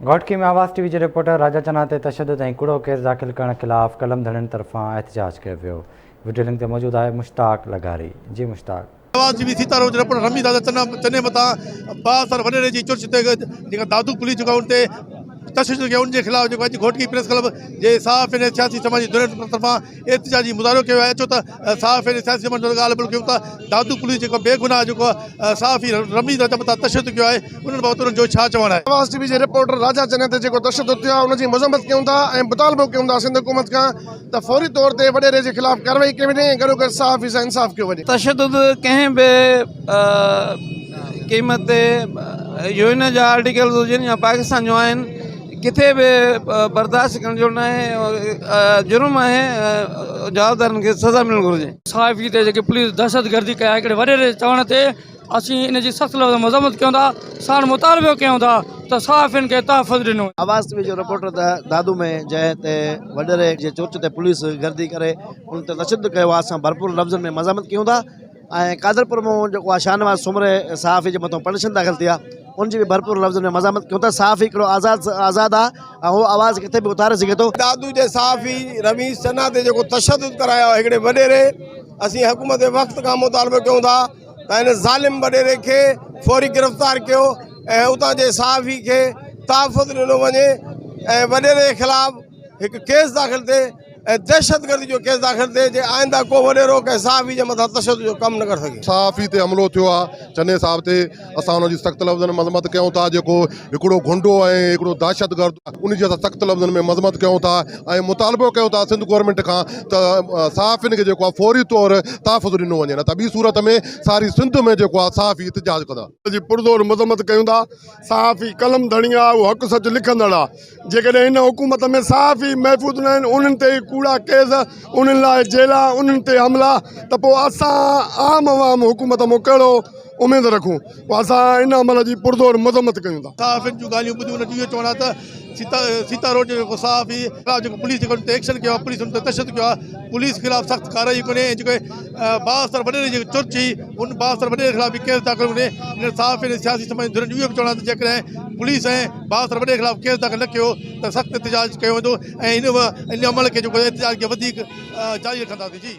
گهوٽڪي ۾ آواز ٽي وي جي رپورٽر راجا چنا تي تشدد ۽ ڪوڙو ڪيس داخل ڪرڻ خلاف قلم ڌڻين طرفان احتجاج ڪيو ويو. وڊيو لنڪ تي موجود آهي مشتاق لغاري. جي مشتاق. آواز ٽي وي سيتا روڊ جي رپورٽر رميز راجا چنا چني مٿان بااثر وڏيري جي چرچ تي جيڪا دادو پوليس جيڪا ان تي تشدد ڪيو ان جي خلاف جيڪو اڄ گهوٽڪي پريس ڪلب جي صحافين ۽ سياسي سماجي ڌرين طرفان احتجاجي مظاهرو ڪيو آهي اچو ته صحافين ۽ سياسي سماجي ڳالهه ٻولهه ڪيون ٿا دادو پوليس جيڪو بيگناهه جيڪو صحافي رميز راجا مٿان تشدد ڪيو آهي انهن بابت انهن جو ڇا چوڻ آهي. آواز ٽي وي جي رپورٽر راجا چني تي جيڪو تشدد ٿيو آهي ان جي مذمت ڪيون ٿا ۽ مطالبو ڪيون ٿا سنڌ حڪومت کان ته فوري طور تي وڏيري جي خلاف ڪارروائي ڪئي وڃي ۽ گڏوگڏ صحافي سان انصاف ڪيو وڃي. تشدد ڪنهن به قيمت تي يو اين جا آرٽيڪلز هجن يا پاڪستان جو آئين ڪٿي به برداشت ڪرڻ جو ناهي جرم آهي جوابدارن کي سزا ملڻ گهرجي. صحافي تي جيڪي پوليس دهشتگردي ڪئي آهي هڪڙي وڏيري جي چوڻ تي اسين ان جي سخت لفظ مذمت ڪيون ٿا ساڻ مطالبو ڪيون ٿا ته صحافين کي تحفظ ڏنو وڃي. آواز ٽي وي جو رپورٽر ته دادو ۾ جنهن تي وڏيري جي چرچ تي پوليس گردي ڪري ان تي تشدد ڪيو آهي اسان ڀرپور لفظن ۾ مذمت ڪيون ٿا ۽ قادرپور مان جيڪو آهي شاهنواز سومري صحافي جي مٿان پٽيشن داخل ٿي آهي ان جي به ڀرپور لفظن ۾ مزاحمت ڪيون ٿا صحافي هڪڙو آزاد آزاد آهي ۽ هو آواز ڪٿي به اٿاري سگهي ٿو. دادو جي صحافي رميز چنا تي جيڪو تشدد ڪرايو آهي هڪڙي وڏيري اسين حڪومت وقت کان مطالبو ڪيون ٿا ته هن ظالم وڏيري کي فوري گرفتار ڪيو ۽ اتان جي صحافي کي تحفظ ڏنو وڃي ۽ وڏيري خلاف هڪ ڪيس داخل ٿئي ۽ دهشتگردي جو ڪيس داخل ٿئي جي آئنده ڪو وڏيرو ڪنهن صحافي جي مٿان تشدد جو ڪم نه ڪري سگهي. صحافي تي حملو ٿيو آ چني صاحب تي اسان ان جي سخت لفظن ۾ مذمت ڪيون ٿا جيڪو هڪڙو گهنڊو ۽ هڪڙو دهشتگرد ان جي اسان سخت لفظن ۾ مذمت ڪيون ٿا ۽ مطالبو ڪيون ٿا سنڌ گورنمينٽ کان ته صحافين کي جيڪو آ فوري طور تحفظ ڏنو وڃي نه ته ٻي صورت ۾ ساري سنڌ ۾ جيڪو آ صحافي احتجاج ڪندا. جي پرزور مذمت ڪيون ٿا صحافي قلم ڌڻي آ اهو حق سچ لکندڙ آ جيڪڏهن هن حڪومت ۾ صحافي محفوظ نه آهن انهن تي ئي ڪوڙا ڪيس انهن لاء جيلا انهن تي حملا ته پوء اسان عام عوام حڪومت مان ڪهڙو اميد رکون پوء اسان ان عمل جي پرزور مذمت ڪيون ٿا. صحافين جون ڳالهيون ٻڌي انهن جو اهو چوڻ آهي ته سيتا سيتا روڊ جو جيڪو صحافي خلاف جيڪو پوليس جيڪو ان تي ايڪشن ڪيو آهي پوليس ان تي تشدد ڪيو آهي پوليس خلاف سخت ڪارروائي ڪري ۽ جيڪي بااثر وڏيري جيڪي چرچ هئي ان بااثر وڏيري خلاف به ڪيس داخل ڪري انهن صحافين ۽ سياسي سماجي ڌرين جو اهو به چوڻ آهي ته جيڪڏهن پوليس ۽ بااثر وڏيري خلاف ڪيس داخل نه ڪيو ته سخت احتجاج ڪيو ويندو ۽ ان عمل کي جيڪو احتجاج کي وڌيڪ جاري رکنداسين جي.